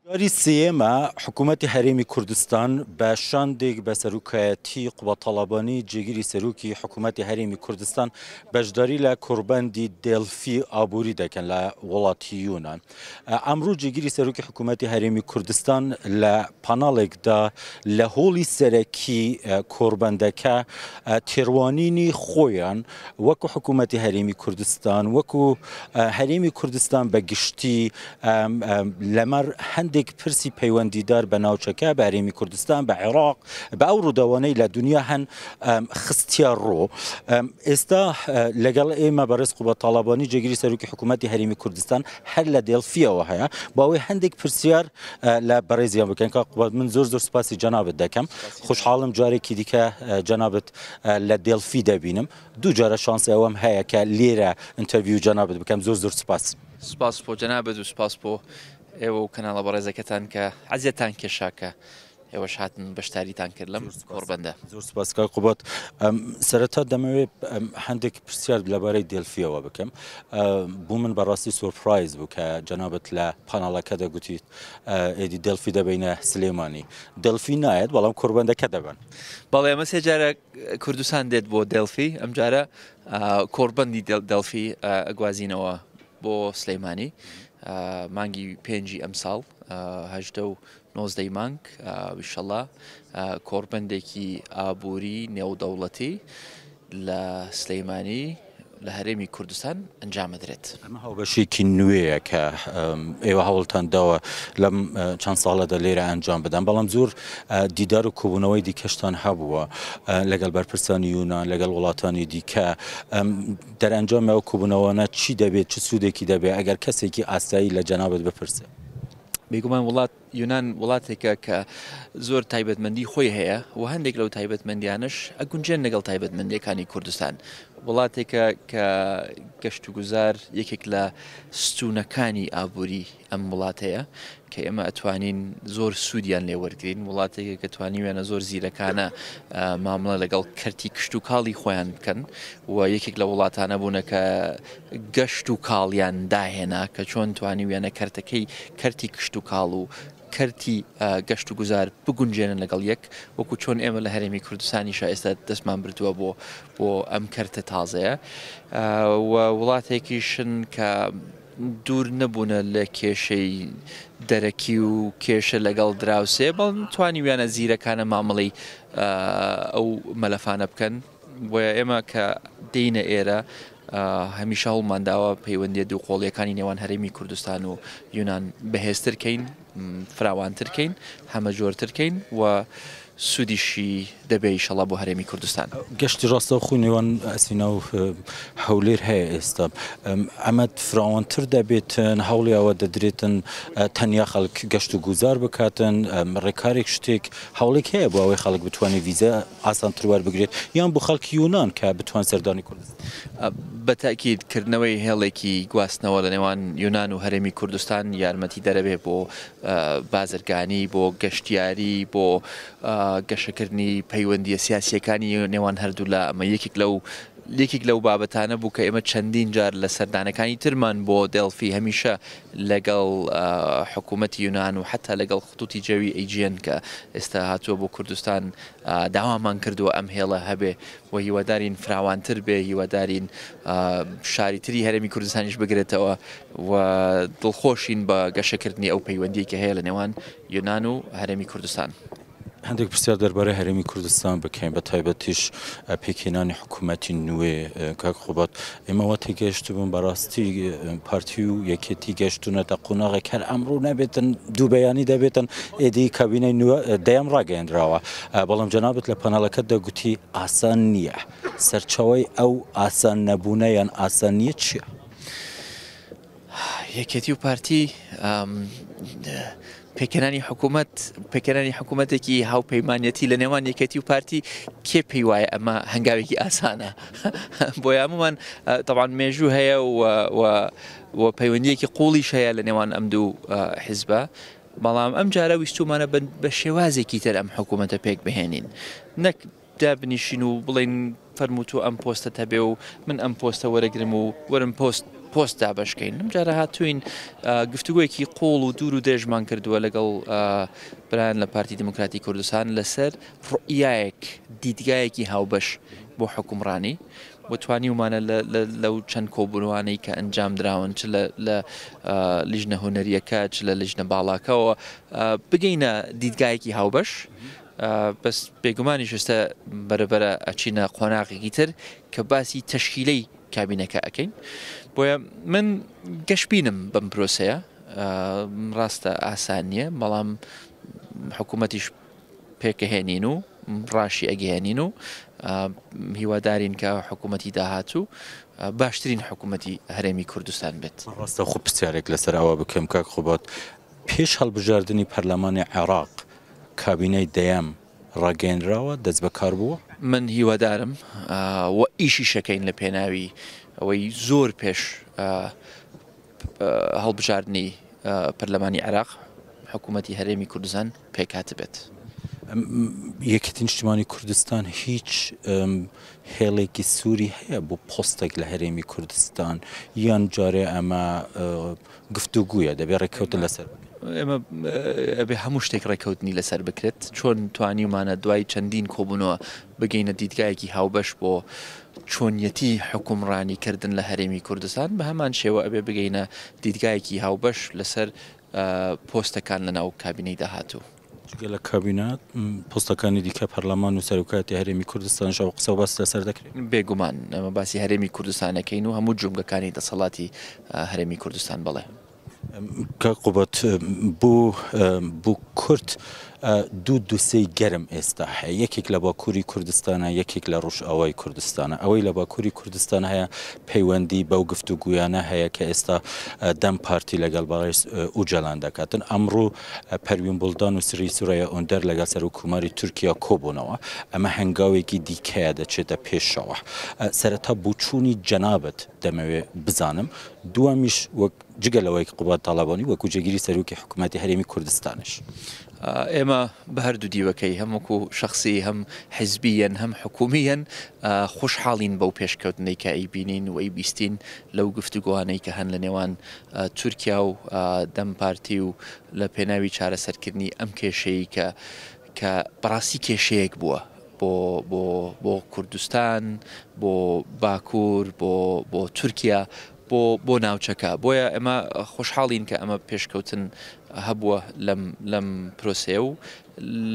جاری سێیەمە حکوومەتی هەرێمی کوردستان بە شاندێک بە سەرۆکایەتی قوباد تاڵەبانی جێگیری سەرۆکی حکوومەتی هەرێمی کوردستان بەشداری لە کۆڕبەندی دێلفی ئابووری دەکەن لە وڵاتی یونان. ئەمڕۆ جێگیری سەرۆکی حکوومەتی هەرێمی کوردستان لە پاناڵێکدا لە هۆڵی سەرەکی کۆڕبەندەکە تێڕوانینی خۆیان وەکو حکوومەتی هەرێمی کوردستان وەکو هەرێمی کوردستان بە گشتی لەمەڕ هەندێک پرسی پەیوەندیدار بە ناوچەکە بە هەرێمی کوردستان بە عێراق بە ئەو ڕووداوانەی لە دنیا هەن خستیا ڕۆ ئێستا لەگەڵ ئێمە بەڕێز قوباد تاڵەبانی جێگری سەرۆکی حکوومەتی هەرێمی کوردستان هەر لە دێلفیەوە هەیە باوەی هەندێک پرسیار لە بەڕێزیان بکەن کاک قوباد من زۆر زۆر سپاسی جەنابت دەکەم خۆشحاڵم جارێکی دیکە جەنابت لە دێلفی دەبینم دوو جارە شانسی ئەوەم هەیە کە لێرە interview جەنابت بکەم زۆر زۆر سپاس. سپاس بۆ جەنابت و سپاس بۆ ئێوە و کەناڵە بەڕێزەکەتان کە عەزیەتان کێشا کە ئێوەش هاتن بەشداریتان کرد لەم کۆڕبەندە. زۆر سپاس کاک قوباد. سەرەتا دەمەوێت هەندێک پرسیار لەبارەی دێلفیەوە بکەم. بۆ من بەڕاستی surprise بوو کە جەنابت لە پاناڵەکەدا گوتیت ئێدی دێلفی دەبەینە سلێمانی. دێلفی نایەت بەڵام کۆڕبەندەکە دەبەن. بەڵێ ئەمە سێ جارە کوردستان دێت بۆ دێلفی، ئەمجارە کۆڕبەندی دێلفی ئەگوازینەوە بۆ سلێمانی مانگی پێنجی ئەمساڵ 18 و 19 مانگ ئیشەڵا کۆڕبەندێکی ئابووری نێودەوڵەتی لە سلێمانی لە هەرێمی کوردستان ئەنجامەدرێت. ئەمە هاوبەشیەکی نوێیە کە ئێوە هەوڵتان داوە لەم چەند ساڵەدا لێرە ئەنجام بدەن، بەڵام زۆر دیدار و کۆبوونەوەی دیکەشتان هەبووە لەگەڵ بەرپرسانی یونان، لەگەڵ وڵاتانی دیکە. دەرئەنجامی ئەو کۆبوونەوانە چی دەبێت، چ سوودێکی دەبێت ئەگەر کەسێکی ئاسایی لە جەنابت بپرسێ؟ بێگومان وڵات یونان وڵاتێکە کە زۆر تایبەتمەندی خۆی هەیە و هەندێک لەو تایبەتمەندیانەش ئەگونجێن لەگەڵ تایبەتمەندیەکانی کوردستان. وڵاتێکە کە گەشتوگوزار یەکێک لە ستوونەکانی ئابووری ئەم وڵاتەیە کە ئێمە ئەتوانین زۆر سوودیان لێ وەرگین. وڵاتێکە کە توانیویانە زۆر زیرەکانە مامەڵە لەگەڵ کەرتی کشتوکاڵی خۆیان بکەن و یەکێک لە وڵاتانە بوونە کە گەشت و کاڵیان داهێنا کە چۆن توانیویانە کەرتەکەی کەرتی کشتوکاڵ و کەرتی گەشت و گوزار بگونجێنن لەگەڵ یەک، وەکو چۆن ئێمە لە هەرێمی کوردستانیشا ئێستا دەستمان بردووە بۆ بۆ ئەم کەرتە تازەیە و وڵاتێکیشن کە دوور نەبوونە لە کێشەی دەرەکی و کێشە لەگەڵ دراوسێ، بەڵام توانیویانە زیرەکانە مامەڵەی ئەو مەلەفانە بکەن. بۆیە ئێمە کە دێینە ئێرە هەمیشە هەوڵمان داوە پەیوەندیە دوو قۆڵیەکانی نێوان هەرێمی کوردستان و یونان بەهێزتر کەین، فراوانتر کەین، هەمەجۆرتر کەین و سوودیشی دەبێ ئیشەڵا بۆ هەرێمی کوردستان. گەشتی ڕاستەوخۆی نێوان ئەسینا و هەولێر هەیە ئێستا، ئەمە فراوانتر دەبێتن، هەوڵی ئەوە دەدرێتن تەنیا خەڵک گەشت و گوزار بکاتن، ڕێکارێک شتێک هەوڵێک هەیە بۆ ئەوەی خەڵک بتوانێت ڤیزە ئاسانتر وەربگرێت یان بۆ خەڵکی یونان کە بتوان سەردانی کوردستان. بە تەئکید کردنەوەی هێڵێکی گواستنەوە لە نێوان یونان و هەرێمی کوردستان یارمەتیدەرەبێ بۆ بازرگانی، بۆ گەشتیاری، بۆ گەشەکردنی پەیوەندییە سیاسییەکانی نێوان هەردوولا. ئەمە یەکێک لەو یەکێک لەو بابەتانە بوو کە ئێمە چەندین جار لە سەردانەکانی ترمان بۆ دێلفی هەمیشە لەگەڵ حکوومەتی یونان و حەتا لەگەڵ خطوطی جەوی ئەیجیەن کە ئێستا هاتووە بۆ کوردستان داوامان کردووە ئەم هێڵە هەبێ و هیوادارین فراوانتر بێ، هیوادارین شاری تری هەرێمی کوردستانیش بگرێتەوە و دڵخۆشین بە گەشەکردنی ئەو پەیوەندیی کە هەیە لە نێوان یۆناان و هەرێمی کوردستان. هەندێک پرسیار دەربارەی هەرێمی کوردستان بکەین بە تایبەتیش پێکهێنانی حکوومەتی نوێ کاک قوباد ئێمە وا تێگەیشتبوون بەڕاستی پارتی و یەکێتی گەشتونەتە قۆناغێک هەر ئەمڕۆ نەبێتن دوو بەیانی دەبێتن ئێدی کابینەی نوێ دەیەم ڕاگەیەندراوە بەڵام جەنابت لە پەنەڵەکەت دەگوتی ئاسان نییە سەرچاوەی ئەو ئاسان نەبوونە یان ئاسان نییە چییە؟ یەکێتی و پارتی پێکهێنانی حکوومەت پێکهێنانی حکوومەتێکی هاوپەیمانەتی لە نێوان یەکێتی و پارتی کێ پێی وایە ئەمە هەنگاوێکی ئاسانە بۆیە هەموومان تەبعەن مێژوو هەیە و و پەیوەندیەکی قوڵیش هەیە لە نێوان ئەم دوو حیزبە بەڵام ئەم جارە ویستومانە بە شێوازێکی تر ئەم حکوومەتە پێک بهێنین نەک دابنیشین و بڵێین فەرموو تۆ ئەم پۆستەت هەبێ و من ئەم پۆستە وەرەگرم و وەرم پۆست پۆست دابەشکەین. ئەم جارە هاتووین گفتوگۆیەکی قوڵ و دوور و درێژمان کردووە لەگەڵ برایان لە پارتی دیموکراتی کوردستان لەسەر ڕوئیایەک، دیدگایەکی هاوبەش بۆ حوکمڕانی و توانیومانە لەو چەند کۆبوونەوانەی کە ئەنجام دراون چ لە لیژنە هونەرییەکە چ لە لیژنە باڵاکەوە بگەینە دیدگایەکی هاوبەش. بەس بێگومانیش ئێستا بەرەبەرە ئەچینە قۆناغێکی تر کە باسی تەشکیلەی کابینەکە ئەکەین. بۆیە من گەشبینم بەم پرۆسەیە. ڕاستە ئاسان نییە، بەڵام حکوومەتیش پێکەهێنین و ڕاشی ئەگەیەنین و هیوادارین کە حکوومەتی داهاتوو باشترین حکوومەتی هەرێمی کوردستان بێت. ڕاستەوخۆ پرسیارێک لەسەر ئەوە بکەم کاک قوباد، پێش هەڵبژاردنی پەرلەمانی عێراق کابینەی دەیەم ڕاگەیەنراوە، دەستبەکار بووە؟ من هیوادارم و ئیشیشەکەین لە پێناوی ئەوەی زۆر پێش هەڵبژاردنی پەرلەمانی عێراق حکوومەتی هەرێمی کوردستان پێکهاتبێت. یەکێتی نیشتیمانی کوردستان هیچ هێڵێکی سووری هەیە بۆ پۆستێک لە هەرێمی کوردستان یان جارێ ئەمە گفتوگویە دەبێ ڕێککەوتن لەسەر بکرێت؟ ئێمە ئەبێ هەموو شتێک ڕێککەوتنی لەسەر بکرێت. چۆن توانیومانە دوای چەندین کۆبوونەوە بگەینە دیدگایەکی هاوبەش بۆ چۆنیەتی حوکمڕانی کردن لە هەرێمی کوردستان، بە هەمان شێوە ئەبێ بگەینە دیدگایەکی هاوبەش لەسەر پۆستەکان لەناو کابینەی داهاتوو. جگە لە کابینە، پۆستەکانی دیکە پەرلەمان و سەرۆکایەتی هەرێمی کوردستانیش ئەو قسە و باس لەسەر دەکرێت؟ بێگومان، ئێمە باسی هەرێمی کوردستان ئەکەین و هەموو جومگەکانی دەسەڵاتی هەرێمی کوردستان، بەڵێ. کاک قوباد بۆ بۆ کورد دوو دوسێی گەرم ئێستا هەیە یەکێک لە باکووری کوردستانە یەکێک لە ڕۆژئاوای کوردستانە ئەوەی لە باکووری کوردستان هەیە پەیوەندی بەو گفتوگویانە هەیە کە ئێستا دەم پارتی لەگەڵ بەڕێز ئوجەلان دەکاتن ئەمڕۆ پەروین بوڵدان و سری سورەیا ئۆندەر لەگەڵ سەرۆک کۆماری تورکیا کۆبوونەوە ئەمە هەنگاوێکی دیکەیە دەچێتە پێشەوە سەرەتا بۆچوونی جەنابت دەمەوێ بزانم دووەمیش وەک جگە لەوەی قوباد تاڵەبانی وەکو جێگیری سەرۆکی حکوومەتی هەرێمی کوردستانیش. ئێمە بە هەردوو دیوەکەی هەم وەکو شەخسی هەم حیزبییەن هەم حکوومییەن خۆشحاڵین بەو پێشکەوتنەی کە ئەیبینین و ئەیبیستین لەو گفتوگۆانەی کە هەن لە نێوان تورکیا و دەم پارتی و لە پێناوی چارەسەرکردنی ئەم کێشەی کە کە بەڕاستی کێشەیەک بووە بۆ بۆ بۆ کوردستان بۆ باکوور بۆ بۆ تورکیا بۆ بۆ ناوچەکە بۆیە ئێمە خۆشحاڵین کە ئەمە پێشکەوتن هەبووە لەم لەم پرۆسەیە و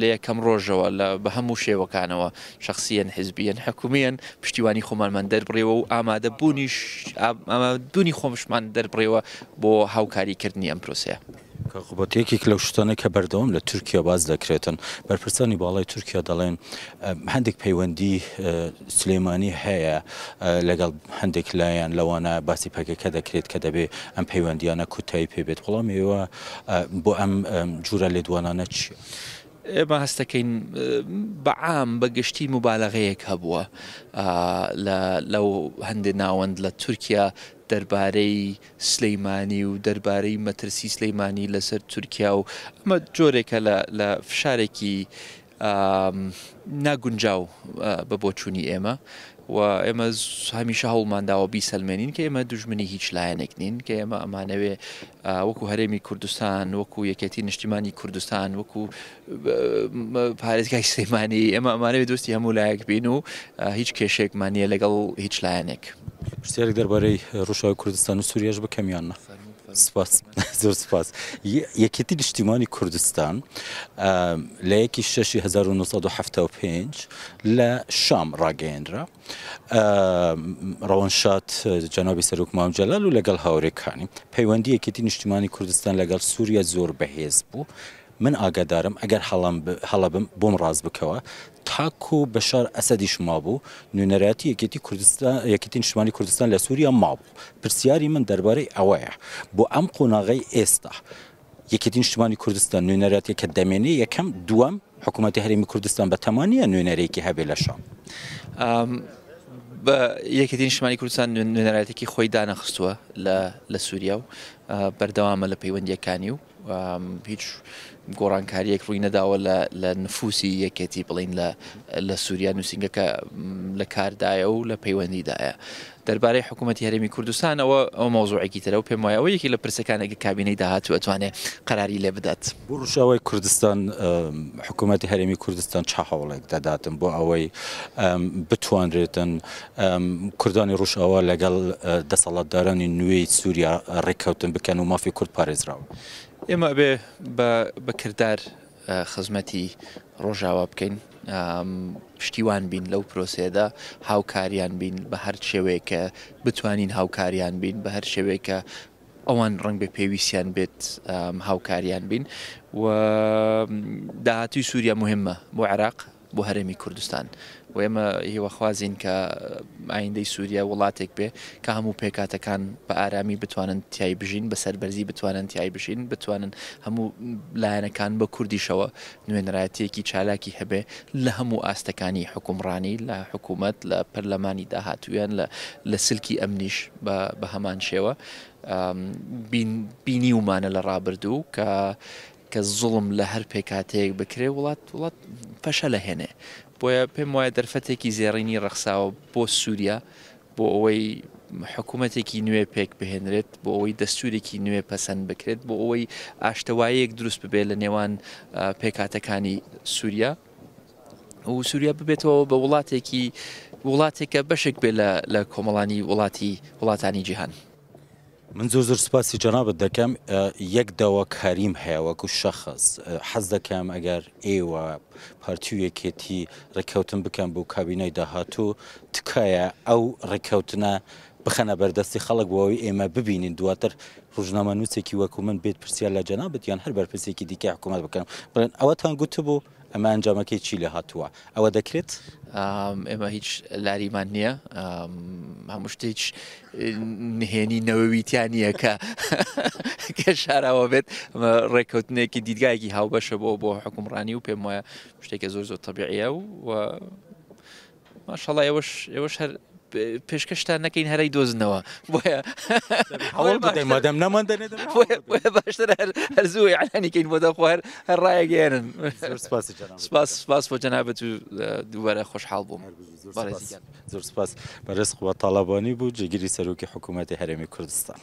لە یەکەم ڕۆژەوە لە بە هەموو شێوەکانەوە شخصیەن حزبیەن حکومیەن پشتیوانی خۆمانمان دەربڕیوە و ئامادەبوونیش ئامادەبوونی خۆمشمان دەربڕیوە بۆ هاوکاریکردنی ئەم پرۆسەیە. کاک قوباد، یەکێک لەو شتانەی کە بەردەوام لە تورکیا باس دەکرێتن، بەرپرسانی باڵای تورکیا دەڵێن هەندێک پەیوەندی سلێمانی هەیە لەگەڵ هەندێک لایەن لەوانە باسی پەکەکە دەکرێت کە دەبێ ئەم پەیوەندیانە کوتایی پێ بێت، وەڵامی ئێوە بۆ ئەم جورە لێدوانانە چییە؟ ئێمە هەستەکەین بە عام بە گشتی موبالەغەیەک هەبووە لە لەو هەندێ ناوەند لە تورکیا دەربارەی سلیمانی و دەربارەی مەترسی سلیمانی لەسەر تورکیا و ئەمە جۆرێکە لە لە فشارێکی ناگونجاو بە بۆچوونی ئێمە و ئێمە هەمیشە هەوڵمان داوە بیسەلمێنین کە ئێمە دوژمنی هیچ لایەنێک نین کە ئێمە ئەمانەوێ وەکو هەرێمی کوردستان وەکو یەکێتی نیشتیمانی کوردستان وەکو پارێزگای سلێمانی ئێمە ئەمانەوێ دۆستی هەموو لایەک بین و هیچ کێشەیەکمان نییە لەگەڵ هیچ لایەنێک. پرسیارێک دەربارەی ڕۆژئاوای کوردستان و سووریاش بکەم یان نا؟ سپاس زۆر سپاس. یەکێتی نیشتیمانی کوردستان لە یەکی شەشی 1975 لە شام ڕاگەیەنرا. ڕەوانشاد جەنابی سەرۆک مام جەلال و لەگەڵ هاورێکانی پەیوەندی یەکێتی نیشتیمانی کوردستان لەگەڵ سووریا زۆر بەهێز بوو. من ئاگادارم ئەگەر هەڵە بم بۆم ڕاست بکەوە تاکو بەشار ئەسەدیش مابوو نوێنەرایەتی یەکێتی کوردستان یەکێتی نیشتمانی کوردستان لە سووریا مابوو پرسیاری من دەربارەی ئەوەیە بۆ ئەم قۆناغەی ئێستا یەکێتی نیشتمانی کوردستان نوێنەرایەتیەکە دەمێنێ یەکەم دووەم حکوومەتی هەرێمی کوردستان بە تەما نییە نوێنەرێکی هەبێ لە شام. بە یەکێتی نیشتمانی کوردستان نوێنەرایەتێکی خۆی دانەخستووە لە لە سووریا و بەردەوامە لە پەیوەندیەکانی و هیچ گۆڕانکارییەک ڕووی نەداوە لە نفوسی یەکێتی بڵین لە سووریا نووسینگەکە لە کاردایە و لە پەیوەندیدایە. دەربارەی حکوومەتی هەرێمی کوردستان ئەوە ئەو مەوزوعێکی ترە و پێم وایە ئەوە یەکێک لە پرسەکانە کە کابینەی داهاتوو ئەتوانێ قەراری لێ بدات. بۆ ڕۆژئاوای کوردستان حکوومەتی هەرێمی کوردستان چ هەوڵێک دەداتن بۆ ئەوەی بتوانرێتن کوردانی ڕۆژئاوا لەگەڵ دەسەڵاتدارانی نوێی سووریا ڕێککەوتن بکەن و مافی کورد پارێزراو؟ ئێمە ئەبێ بە کردار خزمەتی ڕۆژاوا بکەین، پشتیوان بین لەو پرۆسەیەدا، هاوکاریان بین بە هەر شێوەیەک کە بتوانین هاوکاریان بین، بە هەر شێوەیەک کە ئەوان ڕەنگبێ پێویستیان بێت هاوکاریان بین و داهاتووی سووریا مهمە بۆ عێراق. بۆ هەرێمی کوردستان و ئێمە هیواخوازین کە ئایندەی سووریا وڵاتێک بێ کە هەموو پێکهاتەکان بە ئارامی بتوانن تیای بژین، بە سەربەرزی بتوانن تیای بژین، بتوانن هەموو لایەنەکان بە کوردیشەوە نوێنەرایەتییەکی چالاکی هەبێ لە هەموو ئاستەکانی حوکمڕانی، لە حکوومەت، لە پەرلەمانی داهاتوویان، لە سلکی ئەمنیش بە هەمان شێوە. بینیومانە لە ڕابردوو کە کە زوڵم لە هەر پێکهاتەیەک بکرێ وڵات وڵات فەشەل ئەهێنێ بۆیە پێم وایە دەرفەتێکی زێڕینی ڕەخساوە بۆ سووریا بۆ ئەوەی حکوومەتێکی نوێ پێک بهێنرێت بۆ ئەوەی دەستورێکی نوێ پەسەند بکرێت بۆ ئەوەی ئاشتەوایەک دروست ببێت لە نێوان پێکهاتەکانی سووریا و سووریا ببێتەوە بە وڵاتێکی وڵاتێکە بەشێک بێ لە کۆمەڵانی وڵاتی وڵاتانی جیهان. من زۆر زۆر سوپاسی جەنابت دەکەم یەک داواکاریم هەیە وەکو شەخس حەز دەکەم ئەگەر ئێوە پارتی و یەکێتی ڕێککەوتن بکەن بۆ کابینەی داهاتوو تکایە ئەو ڕێککەوتنە بخەنە بەردەستی خەڵک بۆ ئەوەی ئێمە ببینین دواتر ڕۆژنامەنووسێکی وەکو من بێت پرسیار لە جەنابت یان هەر بەرپرسێکی دیکەی حکوومەت بکەن بڵێن ئەوەتان گوتبوو ئەمە ئەنجامەکەی چی لێ هاتووە؟ ئەوە دەکرێت؟ ئێمە هیچ لاریمان نییە هەموو شتێک نهێنی نەوەوی تیا نییە کە کە شاراوە بێت ڕێککەوتنێکی دیدگایەکی هاوبەشە بۆ بۆ حکومڕانی و پێم وایە شتێکە زۆر زۆر تەبیعیە و ماشەڵا ئێوەش ئێوەش هەر پێشکەشتان نەکەین هەرای دۆزنەوە بۆیە هەوڵ بدەین مادەم نەمان دەنێ بۆیە باشتر هەر هەر زوو ئیعلانی کەین بۆ دەخۆ هەر هەر ڕایەگەیەنن زۆر سپاسی جەنابت سپاس سپاس بۆ جەنابت و دووبارە خۆشحاڵ بووم زۆر سپاس بەڕێز قوباد تاڵەبانی بوو جێگری سەرۆکی حکوومەتی هەرێمی کوردستان.